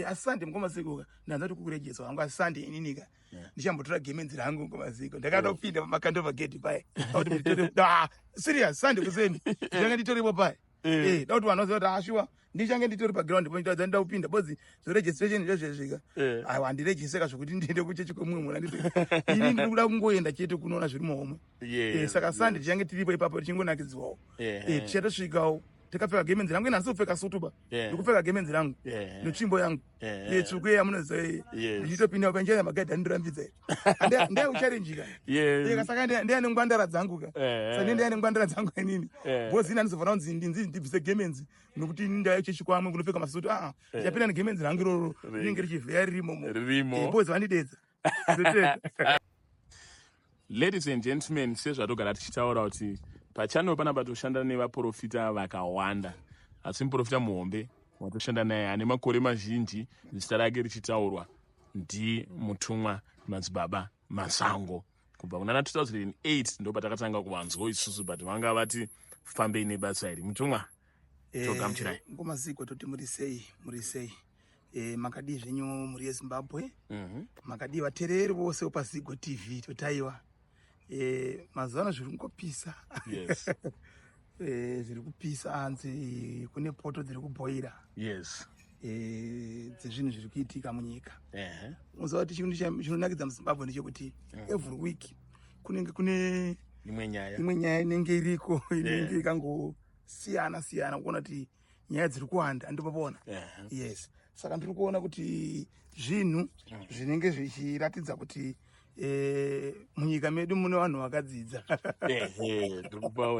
Asi Sunday mukoma Ziko ndanza kuti kukurejeswa hangu asi Sunday ininika ndichambotora gemenzi rangu mukoma Ziko ndakatopinda pamakandova gate paye kuti nditore ah serious Sunday kuseni ndichange nditoripo paye eh da kuti vanhu vaziva kuti ashuwa ah, ndichange nditori paground po ndida ndida kupinda bozi zveregistration zvezvezvika eh. aiwa handiregiseka zvekuti ndiende kuchechi kwemumwe munhu anditi ini ndiri kuda kungoenda chete kunoona zviri muhomwe eh, saka Sunday tichange tiripo ipapo tichingonakidzwawo eh, tichatosvikawo takapfeka gemenzi rangu ini handisi kupfeka sutu ba ndikupfeka gemenzi rangu netsvimbo yangu yetsvuku iya munoziva iye ndichitopinda panjira magaidhi andirambidza ndeyekucharenjika saka ndeya nengwandara dzangu ka saka ndeya nengwandara dzangu inini bhozi ini andizofanira kunzi ndinzi ndibvise gemenzi nokuti ini ndaya chechi kwamwe kunopfeka masutu aa ndichapinda negemenzi rangu iroro rinenge richivheya ririmomo bhozi vandidedza Ladies and gentlemen, sezvatogara tichitaura kuti pachannel panapa toshanda nevaprofita vakawanda, asi muprofita muhombe watoshanda naye ane makore mazhinji zita rake richitaurwa ndimutumwa madzibaba Masango kubva kunana 2008 ndo patakatanga kuvanzwa isusu, but vanga vati fambei nebasa iri. Mutumwa, eh, togamuchirai. Ngoma ziko toti muri sei, muri sei. E, makadii zvenyu mhuri yezimbabwe mm -hmm. makadii vatereri vose vepazigo tv totaiwa e, mazuva ano zviri kungopisa yes. e, zviri kupisa hanzi kune poto dziri kubhoira yes. e, dzezvinhu zviri kuitika munyika unoziva kuti chinhu chinonakidza muzimbabwe ndechekuti every week kunenge kune imwe nyaya inenge iriko inenge ikangosiyana siyana kuona kuti nyaya dziri kuwanda andipapona yeah. yes saka ndiri kuona kuti zvinhu mm. zvinenge zvichiratidza kuti e, munyika medu mune vanhu vakadzidza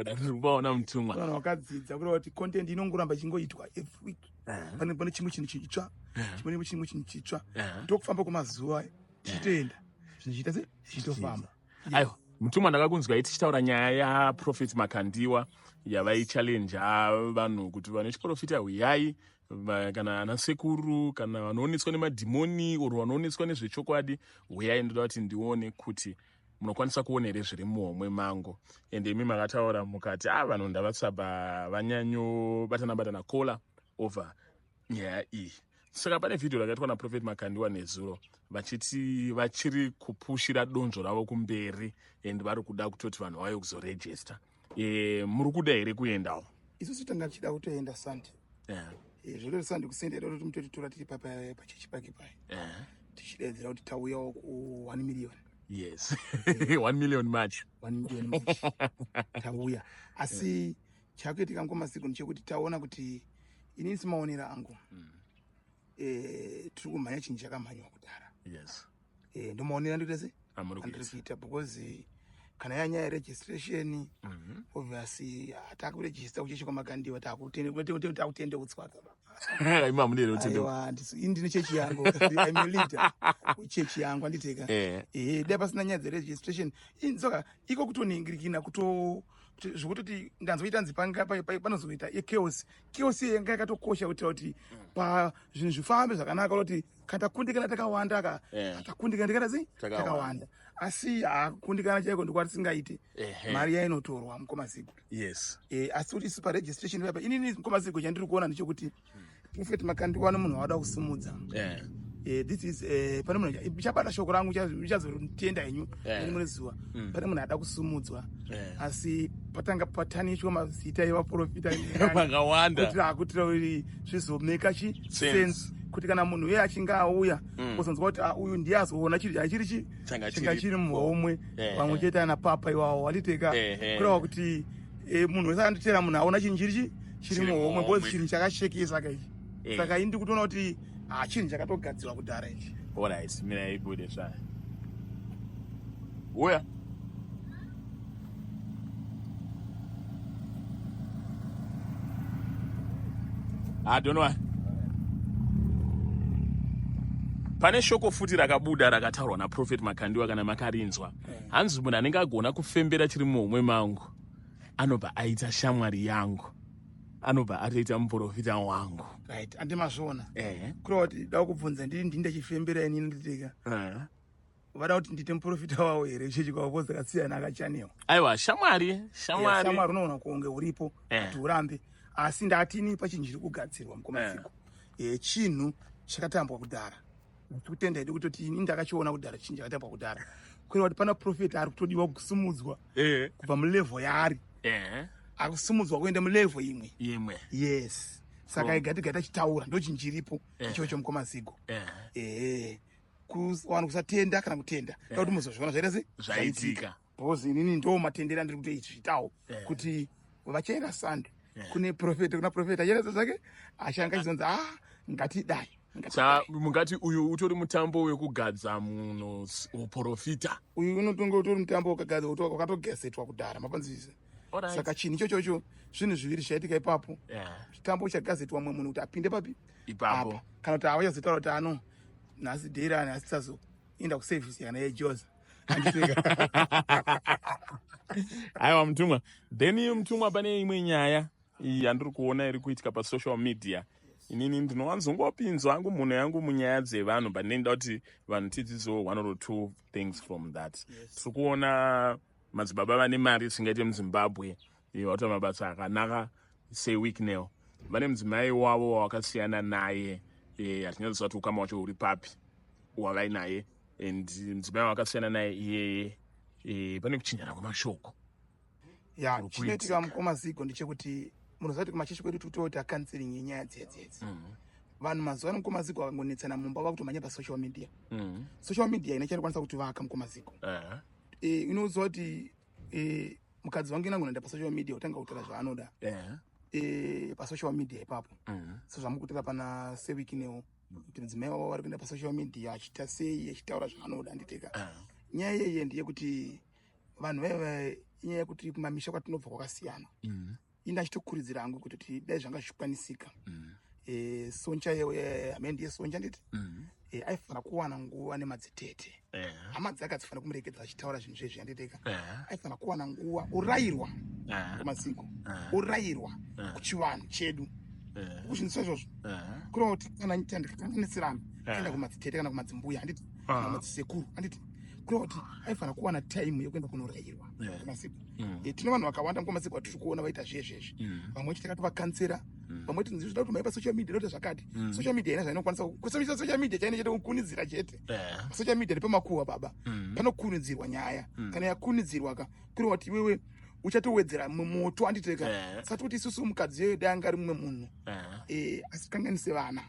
ndiri mutumwa vanhu vakadzidza kureva kuti content inongoramba ichingoitwa every week pane pane chimwe chinhu chitsva chimwe chimwe chinhu chitsva ndokufamba kwemazuva tichitoenda zvinhu zvichiita se zvichitofamba Aiwa, mutumwa ndakakunzwai tichitaura nyaya yaProphet Makandiwa yavaichallenja vanhu kuti vane chiprofita huyai kana ana sekuru kana vanooneswa nemadhimoni or vanooneswa nezvechokwadi huyai ndoda kuti ndione kuti munokwanisa kuona here zviri muhomwe mangu ende imi makataura mukati a ah, vanhu ndavatsaba vanyanyobatana batana kola over nyaya iyi saka pane vhidhiyo rakaitwa naprophet makandiwa nezuro vachiti vachiri kupushira donzvo ravo kumberi and vari kuda kutoti vanhu vauye kuzoregista e, muri kuda here kuendawo isusu tanga tichida kutoenda sandi yeah. e, zvototi sandi kusenda toti mutotitora tiri pachechi pake paya yeah. tichidaidzira kuti tauyawo ku 1 million yes 1 million march 1 million march tauya asi yeah. Chakuitika mukoma Siku ndechekuti taona kuti inini semaonero angu mm. e, tiri kumhanya chinhu chakamhanywa kudhara yes. e, ndomaonero andiri se andiri kuita because eh, kana yanyaya yeregistration mm -hmm. obviously takuregista kuchechi kwamakandiwa takutendeutswa aiwa ndine chechi yangu I'm a leader chechi yangu anditeka eh. eh dai pasina nyaya dzeregistration inzoka iko kutoningirikina kuto zvekutoti ndanzoita nzi panozoita yechaos chaos iye yanga yakatokosha kuitira kuti pa zvinhu zvifambe zvakanaka kuti kana takundikana takawanda ka takundikana tikaita sei takawanda asi hakundikana chaiko ndokwatisingaite mari yainotorwa mukoma zigo yes eh, asi kuti isu paregistration papa inini mukoma zigo chandiri kuona ndechekuti Prophet Makandiwa munhu wada kusimudza. Yeah. Eh, this is eh, pane munhu chabata shoko rangu muchazotenda henyu yeah. rimwe zuva mm. pane munhu ada kusumudzwa yeah. asi patanga patanishwa mazita evaprofita vakawanda kuitira kuitira kuti zvizomeka chi sense kuti kana munhu uye achinge auya mm. kuzonzwa kuti ah, uyu ndiye azoona chiri chiri chi changa chiri muhomwe pamwe chete ana papa iwawo watiteka kureva kuti eh, munhu wese akanditeera munhu aona chinhu chiri chi chiri muhomwe because chinhu chakashekesa ka ichi eh. saka ini ndikutoona kuti ah, chinhu chakatogadzirwa kudhara ichi orit mira ibude zvayo uya Ah, don't worry. Pane shoko futi rakabuda rakataurwa naProphet Makandiwa kana makarinzwa. Hanzi munhu anenge agona kufembera chiri muhomwe mangu anobva aita shamwari yangu anobva atoita muprofita wangu. Right, andimazviona. Eh. Kureva kuti da kubvunza ndini ndini ndachifembera inini nditega. Eh. Vada kuti ndiite muprofita wavo here chechi kwavo because akasiyana akachaniwa. Aiwa, shamwari, shamwari. Shamwari unoona kunge uripo Eh. kuti urambe. Asi ndatini pachinhu chiri kugadzirwa mukoma Eh. Zigo. Eh, chinhu Chakatambwa kudhara. Tikutenda hedu kutoti ini ndakachiona kudhara chinhu chakatambwa kudhara. Kureva kuti pana prophet ari kutodiwa kusumudzwa kubva mulevel yaari. Akusumudzwa kuenda mulevel imwe. Imwe. Yes. Saka igati gati achitaura ndochinhu chiripo ichocho mukoma Zigo. Vanhu kusatenda kana kutenda. Kuti muzozviona zvaita sei? Zvaitika. Because inini ndo matendero andiri kutoizviitawo kuti vachaenda Sunday kune prophet, kuna prophet achaenda zvake achanga achizonzi ngatidai. Sa mungati uyu utori mutambo wekugadza munhu uprofita? Uyu unotonge utori mutambo wakagadzwa, wakatogazetwa kudhara, mapanzwisisa? Saka chinhu ichochocho zvinhu zviviri zvaitika ipapo. Chitambo chagazetwa mumwe munhu kuti apinde papi? Ipapo. Apa. Kana kuti avachazotaura kuti ano nhasi dheira nhasi tisazoenda kuservice kana yejoza. Aiwa mutumwa, then mutumwa, pane imwe nyaya iyi yandiri kuona iri kuitika pasocial media. Inini ndinowanzongopinzwa hangu mhuno yangu munyaya dzevanhu, but ndinoda kuti vanhu tidzidzewo one or two things from that. Tiri kuona madzibaba vane mari isingaite muZimbabwe, vaita mabasa akanaka seWicknell, vane mudzimai wavo wavakasiyana naye. Hatinyazoziva kuti ukama wacho uri papi wavainaye, and mudzimai wavakasiyana naye iyeye, pane kuchinjana kwemashoko. Ya. Kuri Chinoitika, kuitika. mukoma Zigo, ndechekuti munoziva kuti kumachechi kwedu tikutoita counseling yenyaya dziya dzedzi. Vanhu mazuva ano, mukoma Zigo, vakangonetsana mumba vakutomhanya pasocial media. Social media ina chainokwanisa kutivaka, mukoma Zigo. Inoziva kuti mukadzi wangu inangonoenda pasocial media kutanga kutaura zvaanoda pasocial media ipapo. Sezvamukutaura pana seWicknell kuti mudzimai wavo vari kuenda pasocial media achiita sei, achitaura zvaanoda, handiteka? Nyaya iyeye ndeyekuti vanhu vaiva, inyaya yekuti kumamisha kwatinobva kwakasiyana. Ini achitokurudzira hangu kuti dai zvanga zvichikwanisika, Sonja, hamene ndiye Sonja nditi, aifanira kuwana nguva nemadzitete. Hama dzake hadzifanira kumuregedza achitaura zvinhu zvezvi, handiteka? Aifanira kuwana nguva urayirwa kumaziko, urayirwa kuchivanhu chedu, kuzvinzwa izvozvo. Kureva kuti kana tandikakanganisirana, kuenda kumadzitete kana kumadzimbuya, handiti, kana kumadzisekuru, handiti? Kureva kuti aifanira kuwana time yekuenda kunorayirwa kumaziko. Tine vanhu vakawanda mukomaziko vatiri kuona vaita zvezvezvi. Vamwe vacho takatovakansera, vamwe tinzi zvida kuti maipa social media, ndoita zvakati. Social media ina zvainokwanisa kusamisha. Social media chaine chete kukunidzira chete. Social media ndepamakuhwa baba. Panokunidzirwa nyaya. Kana yakunidzirwa ka, kureva kuti iwewe uchatowedzera moto, handiteka? Sati kuti isusu mukadzi yedu anga ari mumwe munhu, asikanganise vana.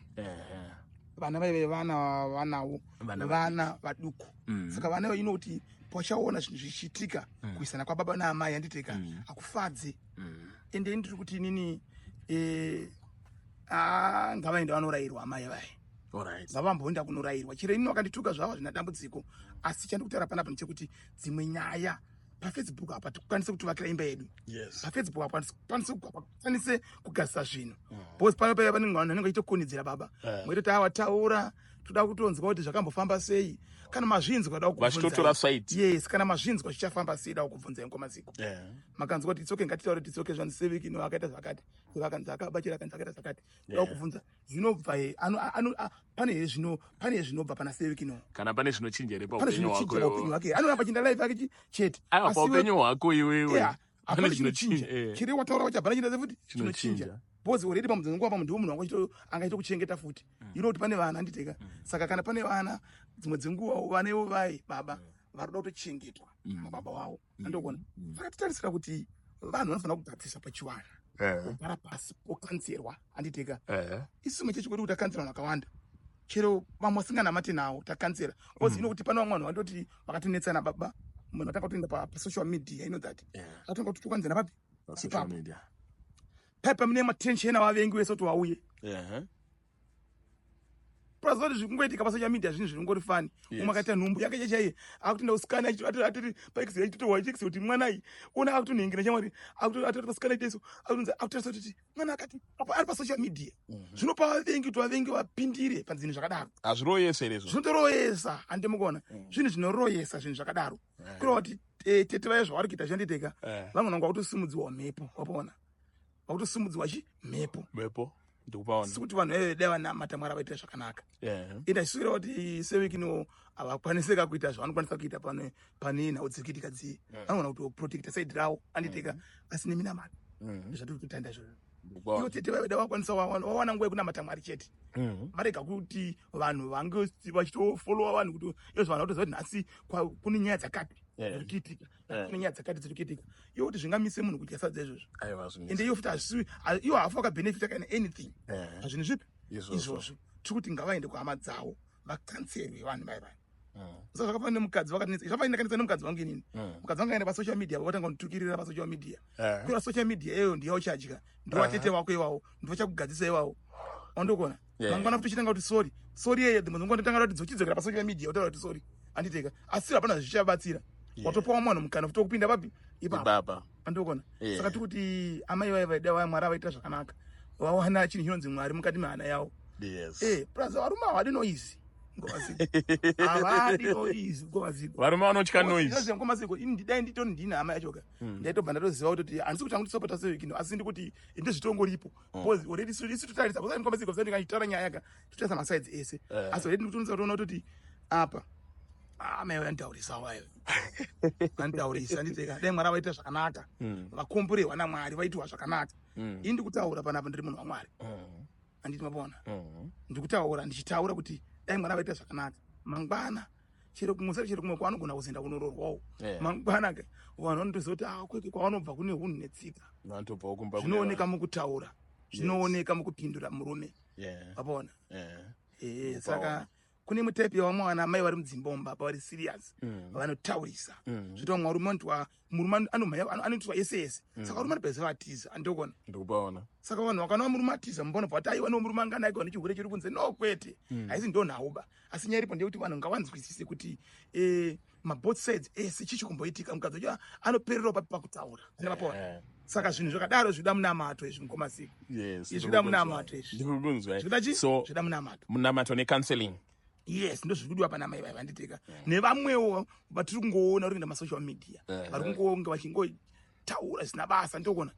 Vana vaive vana vanawo Vana. Vana vaduku. Saka vana vainoti pachaona zvinhu zvichiitika, kuisana kwababa naamai, handiteka? Hakufadzi. Ende ndiri kuti inini, ngavaende vanorayirwa amai vai. Ngavamboenda kunorayirwa. Chero inini vakandituka zvavo, hazvina dambudziko, asi chandikutaura panapa ndechekuti dzimwe nyaya paFacebook apa tikwanise kutivakira imba yedu. PaFacebook apa pakwanise kugadzisa zvinhu, because pano paya vanenge vanhu vanenge vachitokunidzira baba. Moitoti awataura, toda kutonzwa kuti zvakambofamba sei. Kana mazvinzwa, da Vachitotora side. Yes, kana mazvinzwa zvichafamba sei, da kukubvunzai ngomaziko. Makanzwa kuti itsoke, ngatitaure kuti itsoke zvanzi seWicknell akaita zvakati, akanzi akabachira, akanzi akaita zvakati, da kukubvunza zvinobva pane here zvino, pane here zvinobva pana seWicknell? Kana pane zvinochinja here Pane paupenyu hwako? zvinochinja paupenyu hwake? Anoramba achinda life yake chete. Aiwa, Asi iwe- paupenyu hwako iwewe. Yeah, Pane hapana chinochinja. zvinochinja. Chiri wataura wacho hapana chinda futi Chinochinja. chinochinja, because already pamudzimwe nguva pamunhu munhu wanga angaita kuchengeta futi. You know kuti pane vana, handiteka? Saka kana pane vana, dzimwe dzenguva vana ivo vai baba vari kuda kutochengetwa mababa wavo, andogona. Saka titarisira kuti vanhu vanofanira kugadzirisa pachivanhu, kugara pasi pokanzerwa, handiteka? Isu muchechi kwedu takanzera vanhu vakawanda, chero vamwe vasinganamati nawo takanzera, because ino kuti pane vamwe vanhu vandoti vakatinetsana baba, munhu atanga kutoenda pasocial media, you know that, atanga kuti tokanzera papi? Pasocial Ipapo. media. Paipa mune matension avavengi vese kuti vauye. Plus kuti zvikungoitika pasocial media zvinhu zvinongori funny. Umwe akaita nhumbu yake chaiye, akutoenda kusikana, atoti paexi achitotorwa achixi kuti mwana iyi ona akutonhengera shamwari, atoti pasikana iteso, akutonzi akutarisa kuti mwana akati apa ari pasocial media. Zvinopa vavengi kuti vavengi vapindire pazvinhu zvakadaro. Hazviroyesa here izvo? Zvinotoroyesa, handimukona? Zvinhu zvinoroyesa, zvinhu zvakadaro. Kureva kuti tete vaya zvavari kuita zvanditeka, vamwe vangu vakutosimudziwa mhepo, wapaona, vakutosimudziwa chi mhepo. Mhepo, ndikupaona. Sekuti vanhu veve dai vanamata Mwari avaitira zvakanaka. Ende achisuvira kuti seWicknell havakwanisika kuita zvavanokwanisa kuita pane nhau dziri kuitika dziye. Vanogona kutoprotecta side ravo, anditeka? Asi neminamato, ndozvatiri kutotanda izvozvo. Ivo tete vaida vakwanisa wawana nguva yekunamata Mwari chete. Varega kuti vanhu vange vachitofolowa vanhu, kuti izvo vanhu vatoziva kuti nhasi kune nyaya dzakati dziri kuitika, kune nyaya dzakati dziri kuitika. Iwo kuti zvingamise munhu kudya sadza izvozvo? Ende iyo futi hazvisi, iwo hafa wakabhenefita kana anything pazvinhu zvipi izvozvo. Tiri kuti ngavaende kuhama dzavo, vakanserwe vanhu vai vai. Saka zvakafanana nemukadzi vakatinetsa, zvakafanana ndakanetsa nemukadzi wangu inini. Mukadzi wangu aenda pasocial media, vatanga kunditukirira pasocial media. Kura social media iyoyo ndiyo uchadya, ndiwo vatete vako iwawo, ndiwo vachakugadzisa iwawo, wandokona. Mangwana futi uchitanga kuti sorry, sorry yeye, dzimwe dzenguva ndotanga kuti dzochidzokera pasocial media utaura kuti sorry, anditeka, asi hapana zvichabatsira. Watopawa mwana mukana futi wekupinda papi ipapa, andokona. Saka tiri kuti amai vaya vaida vaya, Mwari avaitira zvakanaka, vawana chinhu chinonzi Mwari mukati mehana yavo. Plus varume havadi noise, ngomaziko, havadi noise, ngomaziko. Varume vanotya noise. Ngomaziko, ini dai nditori ndine hama yacho ka, ndaitobva ndatoziva kuti handisi kuti angu sevekino, asi ndikuti ndezvitongoripo, because already isu totarisa because ngomaziko ndikachitaura nyaya ka, totarisa masides ese. Asi already ndikutonisa kutoona kuti apa amai vanditaurisa wayo, vanditaurisa, nditeka. Dai Mwari avaita zvakanaka, vakomborerwa naMwari, vaitirwa zvakanaka. Ini ndikutaura panapa ndiri munhu waMwari, handiti mapona? Ndikutaura ndichitaura kuti dai Mwari avaita zvakanaka. Mangwana chero kumwe, chero kumwe kwaanogona kuzoenda kunororwawo, mangwana ka vanhu vanotoziva kuti ah, kweke kwavanobva kune hunhu netsika. Vanotobvawo kumba kune Zvinooneka mukutaura, zvinooneka mukupindura murume. Vapona? Saka kune mutype yevamwe vana mai vari mudzimba umu baba vari serious, vanotaurisa, zvoti vamwe varume vanotwa, murume anomhanya, anoitwa yese yese. Saka varume anopedzisa vatiza, andokona. Ndikupaona. Saka vanhu vakaona murume atiza, mumba unobva vati aiwa, no, murume anganaka nechihure chiri kunze. No, kwete, haisi ndo nhauba. Asi nyaya iripo ndeyekuti vanhu ngavanzwisise kuti maboth sides ese chichi kumboitika, mukadzi wacho anopererawo papi pakutaura, ane mapona. Saka zvinhu zvakadaro zvinoda munamato izvi, mukomasiko. Izvi zvinoda munamato izvi. Ndikukunzwa. Zvinoda chi? So Zvinoda munamato. Munamato necounseling. Yes, ndo zviri kudiwa pana mai vai vanditeka nevamwewo vatiri kungoona uri kuenda masocial media, vari kungonge vachingotaura zvisina basa, ndokona.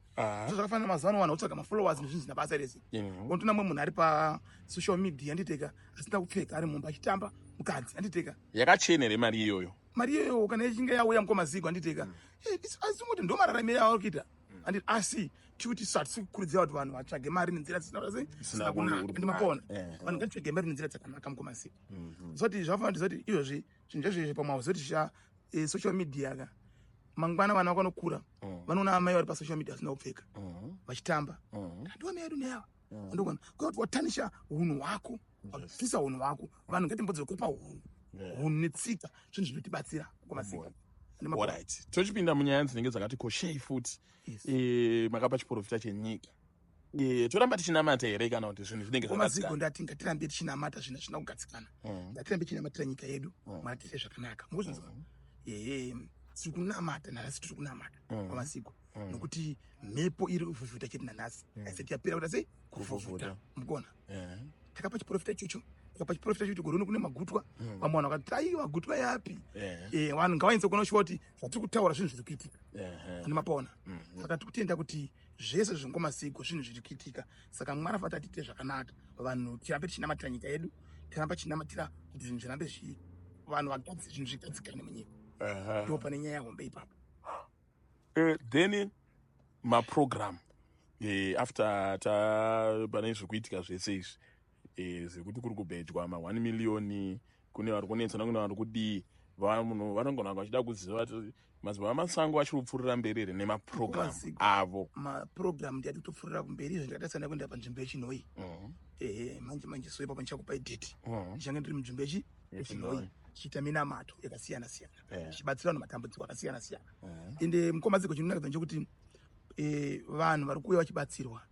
So zvakafanana mazuva ano vanhu votsvaga mafollowers nezvinhu zvisina basa rese. Unotoona mumwe munhu ari pasocial media, anditeka, asina kupfeka, ari mumba achitamba mukadzi, anditeka. Yakachena here mari iyoyo? Mari iyoyo kana ichinge yauya, mukomaziko, anditeka, asi kuti ndo mararamiro avari kuita. Asi tikuti hatisi kukurudzira kuti vanhu vatsvage mari nenzira dzisina sei, dzisina kunaka, ndimapona. Vanhu ngatitsvage mari nenzira dzakanaka, mukomaziko. Zoti zvafanira zoti izvozvi zvinhu zvezvezvi pamwe hauzoti zvicha social media ka, mangwana vana vakanokura vanoona amai vari pasocial media vasina kupfeka vachitamba, ndiwo amai edu neava, andokona kuti watanisha unhu hwako, wabvisa unhu hwako. Vanhu ngatimbodzoke paunhu, unhu netsika, zvinhu zvinotibatsira mukomasiko. Alright, tochipinda munyaya dzinenge dzakati koshei futi. Makapa chiprofita chenyika. Toramba tichinamata here kana kuti zvinhu zvinenge Komaziko, zvakadzikana? Ndati ngatirambe tichinamata, zvinhu hazvina kugadzikana. Ngatirambe tichinamatira nyika yedu, Mwari tiite zvakanaka, mukuzvinzwa? Ehe, tiri kunamata nanhasi, tiri kunamata pamasiku, nokuti mhepo iri kuvhuvhuta chete nanhasi, haisati yapera kuita sei, kuvhuvhuta, mukona. Takapa chiprofita ichocho, takapa chiprofita chokuti gore uno kune magutwa. Vamwe vanhu vakati aiwa, gutwa yapi? Vanhu ngavainze kunoshuwa kuti zvatiri kutaura zvinhu zviri kuitika, ane mapona. Saka tiri kutenda kuti zvese zvingomasigo zvinhu zviri kuitika. Saka Mwari afati atiite zvakanaka, vanhu tirambe tichinamatira nyika yedu, tirambe tichinamatira kuti zvinhu zvirambe vanhu vagadzi, zvinhu zvigadzikane munyika. Ndo pane nyaya hombe ipapo. Then maprogram after ta pane zvekuitika zvese izvi, zvekuti kuri kubhejwa ma1 million, kune vari kunetsana, kune vari kudii, vanhu vanogona vachida kuziva kuti madzibaba Masango achiri kupfuurira mberi here nemaprogram Mazigo. avo? Maprogram ndiyati kutopfuurira kumberi. Izvo ndakatasana kuenda panzvimbo yeChinhoyi. Ehe, manje manje, so ipapo ndichakupai date. Ndichange ndiri munzvimbo yeChinhoyi, tichiita minamato yakasiyana siyana, tichibatsira vanhu matambudziko akasiyana siyana. Ende mukomaziko, chinonakidza ndechekuti vanhu vari kuuya vachibatsirwa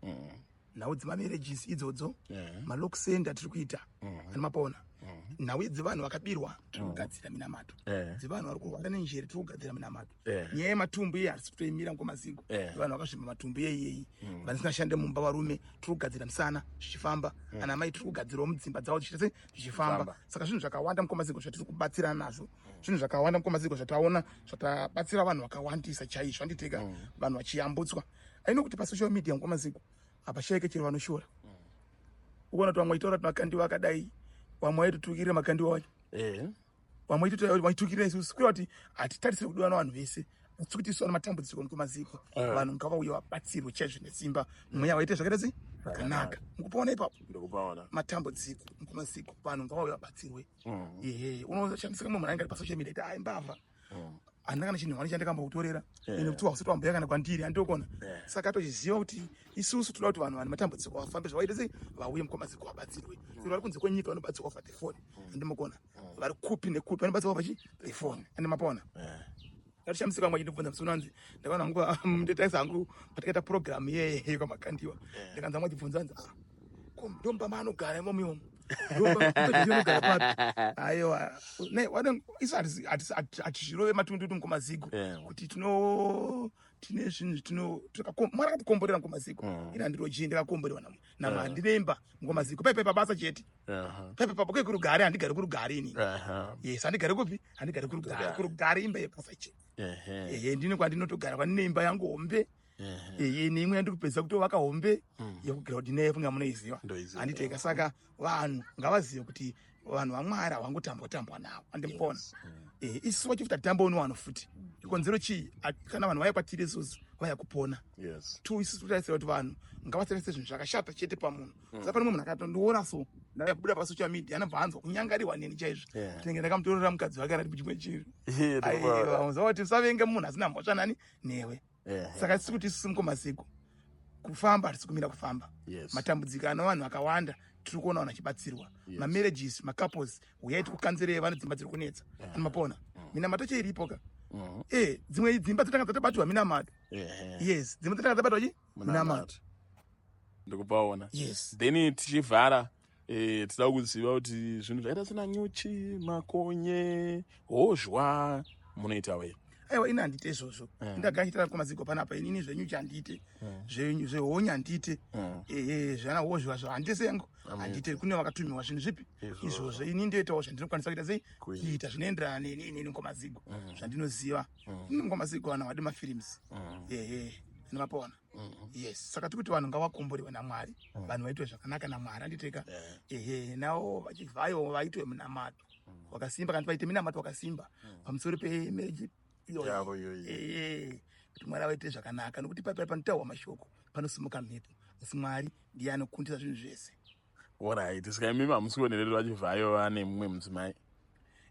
nhau dzemamarriages idzodzo, malock center tiri kuita, ane mapona, nhau dzevanhu vakabirwa tiri kugadzira minamato, dzevanhu vari kurwara nenjere tiri kugadzira minamato. Nyaya yematumbu iye hatisi kutoimira, mukomaziko. Vanhu vakazvimba matumbu iyeiyei, vasingashande mumba, varume tiri kugadzira misana zvichifamba, ana mai tiri kugadzirawo mudzimba dzavo zvichiita sei, zvichifamba. Famba. Saka zvinhu zvakawanda, mukomaziko, zvatiri kubatsirana nazvo, zvinhu zvakawanda, mukomaziko, zvataona zvatabatsira vanhu vakawandisa chaizvo, anditeka, vanhu vachiyambutswa. Aino kuti pasocial media, mukomaziko, hapashayike chero vanoshora. Ukuona kuti vamwe vachitaura kuti Makandiwa akadai, vamwe vaitotukirira Makandiwa wacho, vamwe vaitukirira isusu, kureva kuti hatitarisiri kudiwa navanhu vese. Asi kuti isu vane matambudziko mukumaziko, vanhu ngavauye vabatsirwe chaizvo nesimba, mweya waite zvakaita sei? Zvakanaka. Mukupaona ipapo? Ndikupaona. Matambudziko mukumaziko, vanhu ngavauye vabatsirwe. Ehe, unoshamisika mumwe munhu anenge ari pasocial media iti ai mbavha, handina kana chinhu wani chandakambokutorera, ende kuti hausati wamboya kana kwandiri, handitokona. Saka tochiziva kuti isusu toda kuti vanhu vane matambudziko vafambe zvavaite sei, vauye mukwamaziko vabatsirwe. Chero vari kunze kwenyika vanobatsirwa pa the phone, handimukona. Vari kupi nekupi vanobatsirwa pachi the phone, handimapona. Ndatoshamisika mwa chindibvunza musi unonzi ndakaona hangu ndotaisa hangu patakaita program yeye kwaMakandiwa, ndikanza mwa chibvunza anzi, ah, ko ndomba maanogara imomo imomo ndomba papi? Aiwa, isu hatizvirove matundutu mukomazigo kuti tino tine zvinhu zvitino Mwari akatikomborera mukomaziko. Ina handiroji, ndakakomborerwa naMwari, ndine imba mukomaziko paipai pabasa chete, paipai papo kwe kurugare. Handigari kurugare ini. Yes, handigari kupi? Handigari kurugare. Kurugare imba yebasa chete. Ehe, ndine kwandinotogara, kwandine imba yangu hombe. Ehe, neimwe yandiri kupedza kutovaka hombe yekuground nefunga munoiziva. Ndoiziva. Handiteka. Saka vanhu ngavazive kuti vanhu vaMwari havangotambwa tambwa navo, andimupona. Isu vacho futi hatitambawo nevanhu futi. Chikonzero chii? Kana vanhu vaya kwatiri isusu vaya kupona. Two, isusu totarisira kuti vanhu ngavasarise zvinhu zvakashata chete pamunhu. Saka pane mumwe munhu akatondiona so ndakabuda pasocial media, anobva anzwa kunyangarirwa neni chaizvo. Tinenge ndakamutorera mukadzi wake anati chimwe chiro. Aiwa, unoziva kuti usavenge munhu asina mhosva nani newe. Saka tisi kuti isusu mukomaziko kufamba hatisi kumira kufamba. Matambudziko ano vanhu vakawanda tiri kuona vanhu vachibatsirwa. Mamarriages, macouples, uyai tikukanzerei vane dzimba dziri kunetsa, anomapona. Minamato cheiripo ka. Dzimwe dzimba dzotanga dzatobatwa minamato. Yes, dzimwe dzotanga dzabatwa chi minamato. Ndikupaona. Yes. Then tichivhara, tida kuziva kuti zvinhu zvakaita sena nyuchi, makonye, hozhwa munoita wei? Aiwa, ini handite izvozvo. Ndagara chitara kumaziko panapa. Inini zvenyuchi handite, zvehonye handite, ehe, zvana hozhwa zvo handite sengo, handite. Kune vakatumiwa zvinhu zvipi izvozvo. Ini ndoitawo zvandinokwanisa kuita sei, kuita zvinoenderana neni inini ngomaziko, zvandinoziva ini ngomaziko. Vanhu havadi mafilms, ehe, anomapona. Yes, saka tikuti vanhu ngavakomborewe naMwari, vanhu vaitwe zvakanaka naMwari, anditeka. Ehe, navo vachivhayo vaitwe munamato wakasimba, kana vaite minamato wakasimba pamusoro pemarriage iyoyo. Yavo iyoyi. Ehe, kuti Mwari avaite zvakanaka, nokuti paipai panotaurwa mashoko panosimuka mhepo, asi Mwari ndiye anokundisa zvinhu zvese. Alright, saka imimi hamusi kuonereri vachivhayo vane mumwe mudzimai?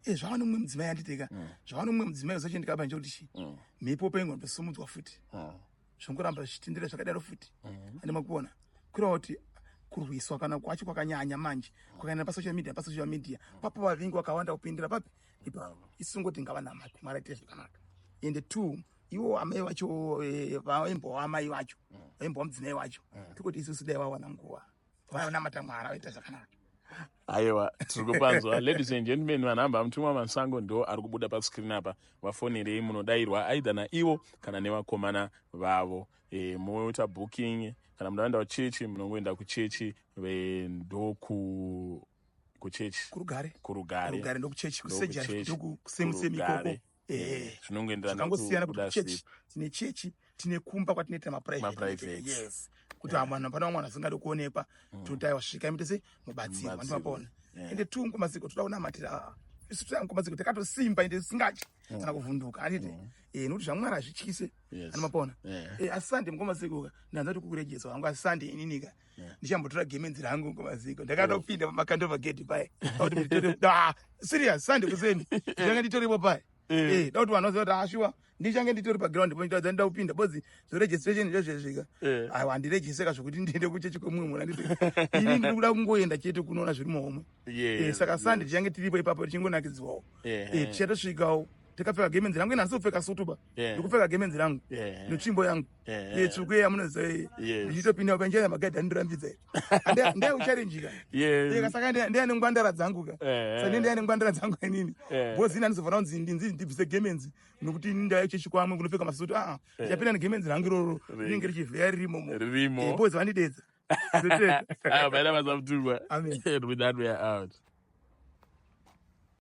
E, zvava nomumwe mudzimai, anditeka. Zvava nomumwe mudzimai usache ndikaba nje kuti chi mhepo paingondosimudzwa futi, zvongoramba zvichitendera zvakadaro futi, ande makuona kureva kuti kurwiswa kana kwacho kwakanyanya manje, kwakaenda pasocial media. Pasocial media papo vavingi vakawanda kupindira papi ipapo. Isungoti ngavanamate Mwari aite zvakanaka. Ende two, ivo amai vacho, vaimbova amai vacho, vaimbova mudzimai wacho, tikuti isusu dai vawana nguva vanamata Mwari vaita zvakanaka. Aiwa, tiri kupanzwa. Ladies and gentlemen, vanhamba Mutumwa Masango ndo ari kubuda pascreen apa. Vafonerei, munodayirwa either naivo kana nevakomana vavo. Moita booking. Kana muda kuenda kuchechi, munongoenda kuchechi, ndoku kuchechi. Kurugare. Kurugare. Kurugare ndokuchechi, kuseja. Ndokuchechi. Ndokusemusemi ikoko. Kurugare. Zvinongoenderana. Zvakangosiyana kuti nekuda kuchechi sleep. tine chechi, tine kumba kwatinoita maprivate. Maprivate. Yes, kuti vanhu pana vamwe vanhu vasingadi kuonekwa, tinoti aiwa, svikai muite sei, mubatsirwa. Mubatsirwe. Ndimapona. Ende two, ngomaziko toda kunamatira isu toda ngomaziko takatosimba, ende tisingatyi kana kuvhunduka, handiti? Nokuti zvaMwari hazvityise. Anomapona. Asi Sunday mukomaziko ka ndanza kuti kukuregedzwa hangu, asi Sunday ininika ndichambotora gemenzi rangu mukomaziko ndakatopinda pamakandova gate pai kuti nditore. Ah, serious, Sunday kuseni ndichange nditoripo pai. Da kuti vanhu vaziva kuti ashuwa ndichange nditori paground poitaudza ndida kupinda because zveregistration ndozvezvika. Aiwa, handiregiseka zvokuti ndiende kuchechi kwemumwe munhu, handiti? Ini ndiri kuda kungoenda chete kunoona zviri muhomwe. Saka Sunday tichange tiripo ipapo tichingonakidzwawo. Tichatosvikawo takapfeka gemenzi rangu. Ine handisi kupfeka sutu ba. Ndikupfeka gemenzi rangu netsvimbo yangu yetsvuku yamunoziva iyi. Ndichitopinda panjira, magadhi andirambidza ndeyaucharenjika. Saka ndeya nengwandara dzangu ka. Saka ndeya nengwandara dzangu inini because ini handizofanira kunzi ndinzi ndibvise gemenzi nokuti ini ndaya chechi kwamwe kunopfeka masutu. Aa, ndichapinda negemenzi rangu iroro rinenge richivheya ririmomo. Ririmo. Because vandidedza. Ah, maita basa, Mutumwa. Amen. And with that we are out.